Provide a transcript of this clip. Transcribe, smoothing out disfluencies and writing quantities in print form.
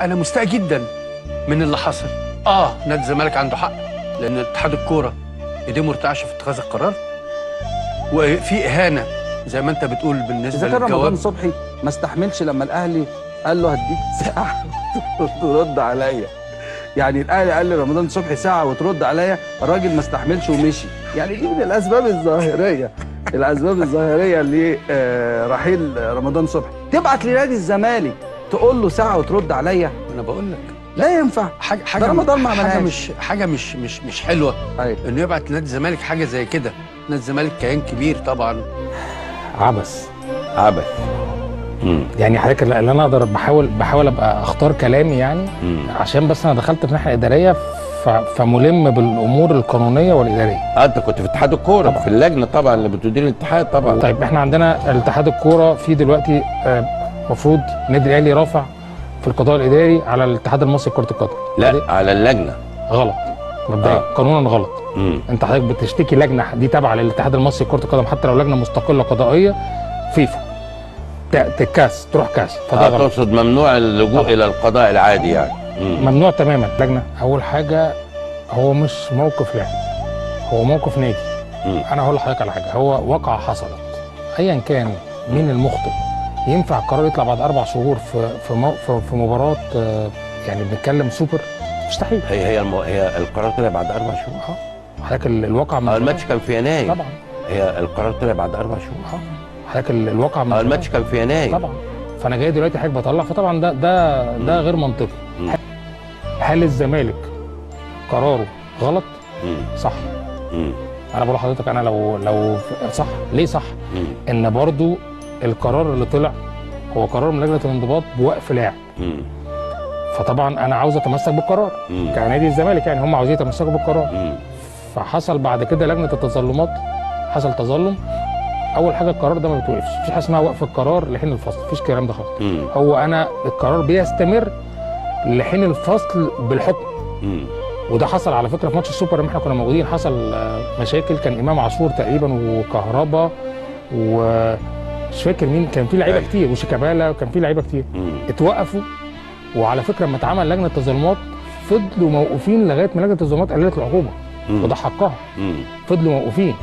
انا مستاء جدا من اللي حصل. نادي الزمالك عنده حق، لان اتحاد الكورة ايديه مرتعشه في اتخاذ القرار، وفي اهانه زي ما انت بتقول بالنسبة اذا كان للجواب. رمضان صبحي ما استحملش لما الاهلي قال له هديك ساعة وترد عليا، يعني الاهلي قال لرمضان صبحي ساعة وترد عليا، الراجل ما استحملش ومشي. يعني دي من الاسباب الظاهرية، الاسباب الظاهرية لرحيل رمضان صبحي. تبعت لنادي الزمالك تقول له ساعة وترد عليا، انا بقول لك لا ينفع. حاجة رمضان ما حاجة عملهاش. مش حاجة مش مش مش حلوة. أيوة. انه يبعت لنادي الزمالك حاجة زي كده. نادي الزمالك كيان كبير طبعا. عبث عبث. يعني حضرتك اللي انا اقدر بحاول ابقى اختار كلامي يعني، عشان بس انا دخلت في ناحية ادارية فملم بالامور القانونية والادارية. انت كنت في اتحاد الكورة في اللجنة طبعا اللي بتدير الاتحاد طبعا. طيب احنا عندنا الاتحاد الكورة في دلوقتي المفروض النادي الاهلي رافع في القضاء الاداري على الاتحاد المصري لكرة القدم. لا على اللجنة. غلط مبدئيا، قانونا غلط. انت حضرتك بتشتكي لجنة دي تابعه للاتحاد المصري لكرة القدم، حتى لو لجنة مستقلة قضائية فيفا تكاس تروح كاس، فده غلط. تقصد ممنوع اللجوء الى القضاء العادي يعني. ممنوع تماما. لجنة اول حاجة هو مش موقف لاعب، هو موقف نادي. انا هقول لحضرتك على حاجة، هو واقعه حصلت ايا كان مين المخطئ، ينفع القرار يطلع بعد 4 شهور في مباراة يعني بنتكلم سوبر؟ مستحيل. هي القرار طلع بعد 4 شهور. حضرتك الواقع الماتش كان في يناير طبعا. هي القرار طلع بعد 4 شهور. حضرتك الواقع الماتش كان في يناير طبعا. فانا جاي دلوقتي حضرتك بطلع، فطبعا ده غير منطقي. هل الزمالك قراره غلط؟ صح. انا بقول لحضرتك انا لو صح، ليه صح؟ ان برضو القرار اللي طلع هو قرار من لجنة الانضباط بوقف لاعب. فطبعا انا عاوز اتمسك بالقرار كنادي الزمالك، يعني هم عاوزين يتمسكوا بالقرار. فحصل بعد كده لجنة التظلمات، حصل تظلم. اول حاجة القرار ده ما بيتوقفش، مفيش حاجة اسمها وقف القرار لحين الفصل، مفيش الكلام ده خالص. هو انا القرار بيستمر لحين الفصل بالحكم. وده حصل على فكرة في ماتش السوبر لما احنا كنا موجودين، حصل مشاكل، كان امام عاشور تقريبا وكهربا ومش فاكر مين، كان في لعيبة كتير وشيكابالا، وكان في لعيبة كتير اتوقفوا. وعلى فكرة لما اتعمل لجنة تظلمات فضلوا موقوفين لغاية ما لجنة التظلمات قللت العقوبة، وده حقها. فضلوا موقوفين.